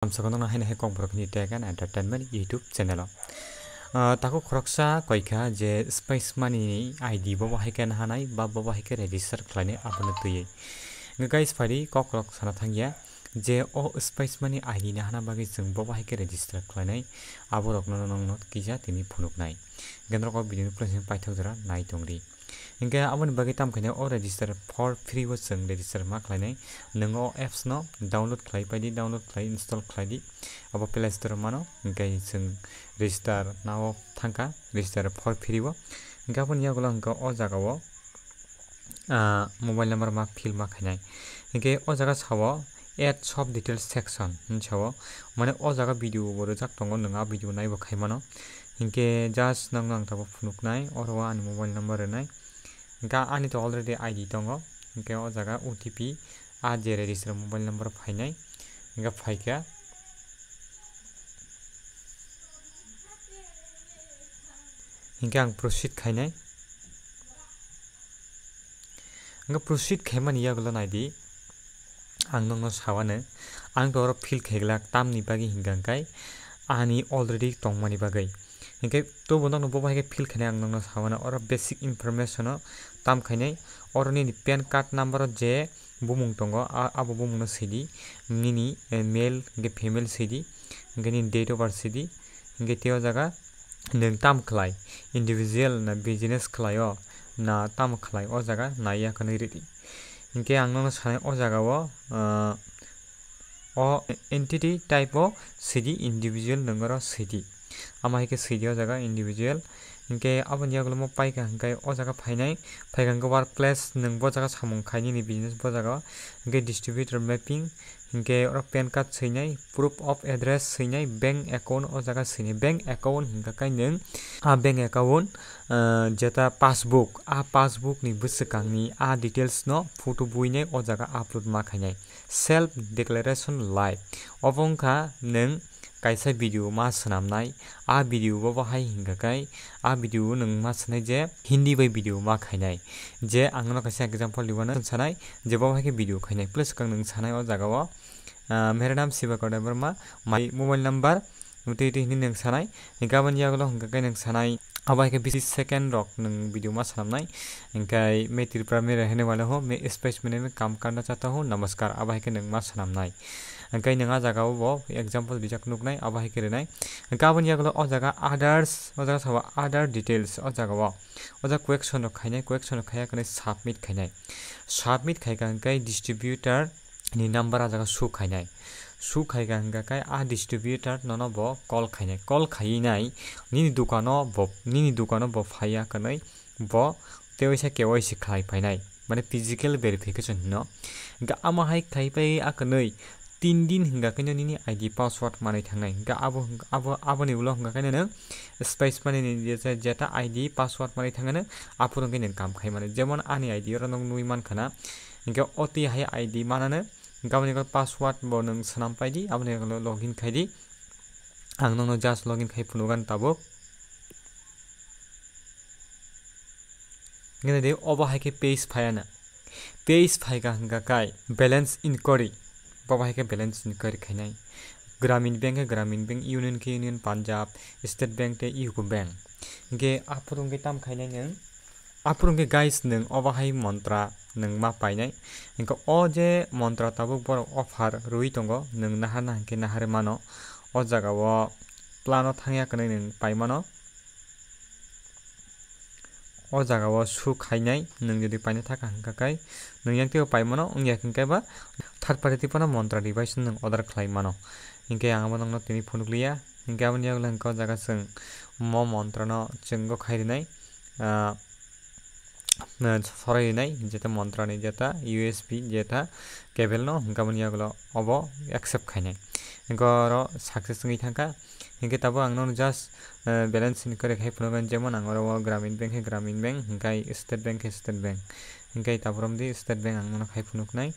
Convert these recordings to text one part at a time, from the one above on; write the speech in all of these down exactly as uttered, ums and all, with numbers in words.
Tamsokno haino hai Kokborok ni Tech and Entertainment YouTube channel o. Ah, takhuk khoroksa koikha je Space Money ni I D bobo hai khe nahanai ba bobo hai khe register khlainai abono twiwi. Hwnkhe guys, phaidi kokrok sana thangya je o Space Money I D nahana bagwi chwng bobo hai khe register khlainai, aborokno nongno kisa tini phunuknai. Hwnkhe norok o video ni pore paithak jora nai tongdi. Hingke aboni bagwi tamo khainai o register for free o chwng register ma khlainai. Nwng o apps no download khlai paidi, download khlai, install khlai di. Abo Play Store o mano, hingke chwng register na o thangkha, register for free o. Hingke aboni yagulo hingke o jaga o, ah, mobile number ma fill ma khainai. Hingke o jaga sao add shop details section hinwi sao. Mane o jaga video bo rwjak tongo, nwng a video naibo khai mano. Hingke just nokno ang tabuk phunuknai, oro o ani mobile number rwnai. Hingke ani to already I D tongo, hingke o jaga O T P a je register mobile number phainai, hingke phaikha. Hingke ang proceed khainai. Hingke proceed khaimani yagulo naidi, ang nokno sawano, ang to oro fill khaiglak tamni bagwi hingka hingkai ani already tongmani bagwi. Hingke tobo nokno bobo hai khe fill khainai ang nokno sawano, oro basic information o tam khainai, oro nini pan card number o je bumung tongo, a-, abo bumungno sidi, nini, eh, male hingke female sidi, hingke nini date of birth sidi, hingke tei o jaga nwng tam khlai, individual na business khlai o, na tam khlai o jaga naiya kwnwi ridi. Hingke ang nokno sanai o jaga o, ah, o entity type o sidi individual nwng oro sidi. Ama hai khe sidi o jaga individual. Hingke aboni yagulo mo paikha hingke o jaga phainai, phaikha hingke workplace nwng bo jaga samung khai nini business bo jaga o. Hingke distributor mapping, hingke oro pan card swinai, proof of address swinai, bank account o jaga swinai, bank account hingka khe nwng a bank account, ah, jeta passbook, a passbook ni bwswkang ni a details no photo buinai o jaga upload ma khainai. Self declaration live. Obo wngkha nwng kaisa video ma swnamnai, a video bobo hai hingka khe a video nwng ma swnai je Hindi bai video ma khainai. Je ang nono kaisa example riwano sanai je bobo hai khe video khainai. Plus kang nwng sanai o jaga o, ah, Mera naam Shiva Kardar Verma, my mobile number, tei tei hinwi nwng sanai. Hingke aboni yagulo hingka khe nwng sanai, abo hai khe bisi second rok nwng video ma swnamnai. Hingke main Tripura mein rehne wale ho, main Space Money mein kaam karna chahta hoon, namaskar, abo hai khe nwng ma swnamnai. Hingke nwng a jaga o bo example rijak nuknai, abo hai khe rwnai. Hingke aboni yagulo o jaga others, o jaga sabo other details, o jaga o. O jaga question rok khainai, question rok khaiya khe submit khainai. Submit khaikha hingke distributor ni number a jaga show khainai. Show khaikha hingka khe a distributor nono bo call khainai. Call khainai nini dukano bo, nini dukano bo phaiya kwnwi bo tei waisa K Y C khlai phainai. Mane physical verification hino. Hingke amo hai khai pai a kwnwi tin din hingka khe nini I D password manwi thangnai. Hingke abo, abo, aboni ulo hingka khe nwng Space Money ni je-, jeta I D password manwi thangano, aphuru hingke nwng kaam khai mano. Jemon ani I D oro nwng nugwi mankha na, hingke O T hai I D manano, hingke aboni ulo password bo nwng swnam paidi, aboni ulo login khaidi. Ang nokno just login khai phunukgani tabuk. Hingke de obo hai khe page phaiya na. Page phaikha hingka khe balance inquiry. Bobo hai khe balance inquiry khainai. Gramin Bank khe Gramin Bank, Union khe Union Punjab, State Bank tei U C O Bank. Hingke aphuru hingke tam khainai nwng. Aphuru hingke guys nwng obo hai montra nwng ma painai. Hingke o je montra tabuk borok offer rwui tongo, nwng naharna hingke naharwi mano. O jaga o plan o thangya kwnwi nwng pai mano. O jaga o show khainai, nwng jodi paina thaka hingka khe, nwng yang teibo pai mano, wngya hingke ba third party tei phano montra device nwng order khlai mano. Hingke ang abo nokno tini phunuk liya, hingke aboni yagulo hingke o jaga chwng mo montra no chwng go khai rinai, ah, sorai rinai, jeta montra ni jeta U S B jeta cable no hingke aboni yagulo obo accept khainai. Hingke oro success wngwi thangkha. Hingke tabuk ang nono just, eh, balance inquiry khai phunukgani, jemon ang oro o Gramin Bank khe Gramin Bank, hingkai State Bank khe State Bank. Hingkai tabuk romdi State Bank ang nono khai phunuknai.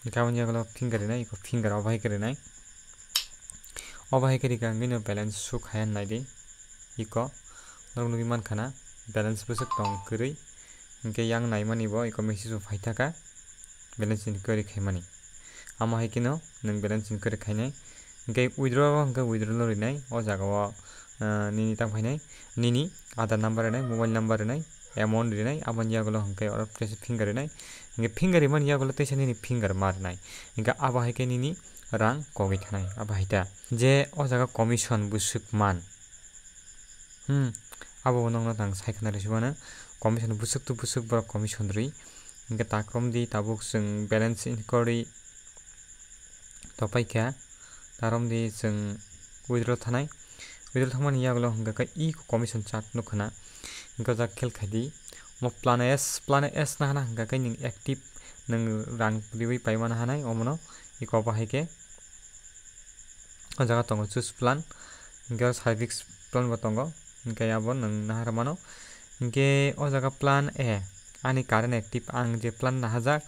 Hingke aboni yagulo finger rinai, iko finger obo hai khe rinai. Obo hai khe rikha hingke no balance show khai ya naidi. Iko norok nugwi mankha na balance bwswk tong kwrwi. Hingke yang naimani bo iko message bo phaithaka. Balance inquiry khaimani. Amo hai kheno nwng balance inquiry khainai. Hwnkhe withdraw o hwnkhe withdraw no rinai. O jaga o, ah, nini tang phainai. Nini Aadhaar number rinai, mobile number rinai, amount rinai, aboni yagulo hwnkhe oro teisa finger rinai. Hwnkhe finger rimani yagulo teisa nini finger ma rinai. Hwnkhe abo hai khe nini rang kogwi thanai. Abo hai ta. Je o jaga commission bwswk man. Hmm, abo bo nokno tang sai khna rw si mano. Commission bwswk to bwswk borok commission rwi. Hwnkhe takrom di tabuk chwng balance inquiry topai kha. Tarom di chwng withdraw thanai. Withdraw thangmani yagulo hwnkhe khe e commission chart nukha na. Hwnkhe o jaga khel khai di. Mo plan S, plan S nahana hwnkhe khe nwng active nwng rang riwi paimana hanai omono iko bahai khe. O jaga tongo choose plan, hwnkhe oro service plan bo tongo, hwnkhe abo nwng naharmano. Hwnkhe o jaga plan A, ani current active ang je plan nahajak,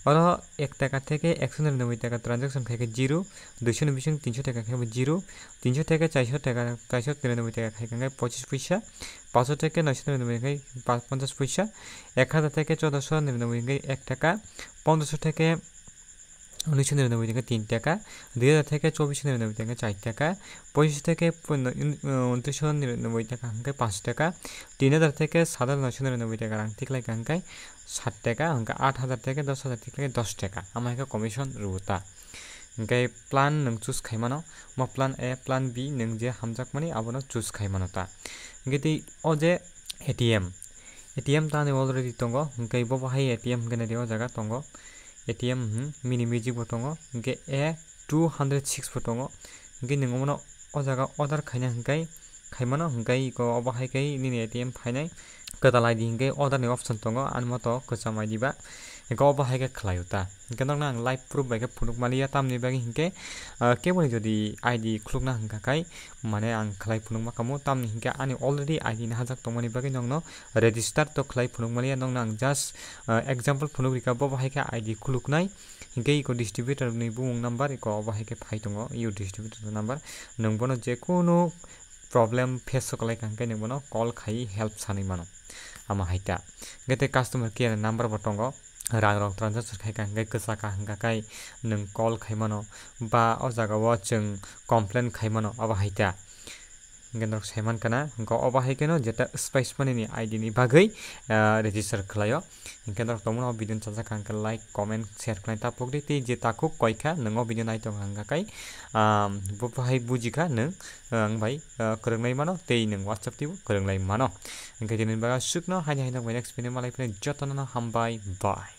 oro ek taka theke ekso niranoboi taka transaction khai khe zero, duiso ni bising tinso taka khai bo zero, tinso theke chaiso taka, chaiso niranoboi taka khai khe pochis poisa, panso theke noiso niranoboi khai pa-, ponchas poisa, ek hajar theke chodoso niranoboi khai ek taka, pondroso theke unisho niranoboi taka tin taka, dui hajar theke chobisho niranoboi taka char taka, pochiso theke pun-, un-, untrisho niranoboi taka hwnkhe panch taka, tin hajar theke sat hajar noisho niranoboi taka rang tiklai kha hwnkhe sat taka, hwnkhe aat hajar theke dos hajar tiklai kha dos taka. Amo hai khe commission rwo ta. Hwnkhe plan nwng choose khai mano, mo plan A, plan B nwng je hamjakmani abono choose khai mano ta. Hwnkhe tei o je A T M, A T M tani already tongo, hwnkhe bo bahai A T M hwnkhe nai o jaga tongo. A T M, hmm, mini music bo tongo, hwnkhe A two hundred six bo tongo, hwnkhe nwng omono o jaga order khaina hwnkhe khaimano, hwnkhe iko obo hai khe nini A T M phainai kwtal I D hwnkhe order ni option tongo, ani moto kwcham I D ba, hwnkhe obo hai khe khlaio ta. Hwnkhe nokno ang live proof bai khe phunuk maliya, tamni bagwi hwnkhe, ah, keboni jodi I D khulukna hwnkha khai, mane ang khlai phunuk ma kamo, tamni hwnkhe ani already I D nahajak tongmani bagwi nokno register to khlai phunuk maliya, nokno ang just, ah, example phunuk rikha, bo bahai khe I D khuluknai, hwnkhe iko distributor ni bumung number, iko obo hai khe phai tongo, iko distributor number, nwng bono jekunu problem face kwlai kha hwnkhe nwng bono call khai help sanwi mano. Amo hai ta. Hwnkhe tei customer care number bo tongo. Rang rok transaction khai kha hwnkhe kwchak kha hwnkha khai nwng call khai mano ba o jaga o chwng complain khai mano, abo hai ta. Hwnkhe norok sai man khana, hwnkhe obo hai kheno jeta space mani ni I D ni bagwi, ah, register khlaio. Hwnkhe norok tongmano o video no chajak kha hwnkhe like, comment, share khlai ta pokdi tei je takhuk koi kha nwng o video nai tong kha hwnkha khai, ah, bo hai buji kha nwng, ah, ang bai, ah, kwrwngnai mano tei nwng WhatsApp tei bo kwrwnglai mano. Hwnkhe tini bagwi aswkno haino haino bai next video malai phai jotono hambai, bye.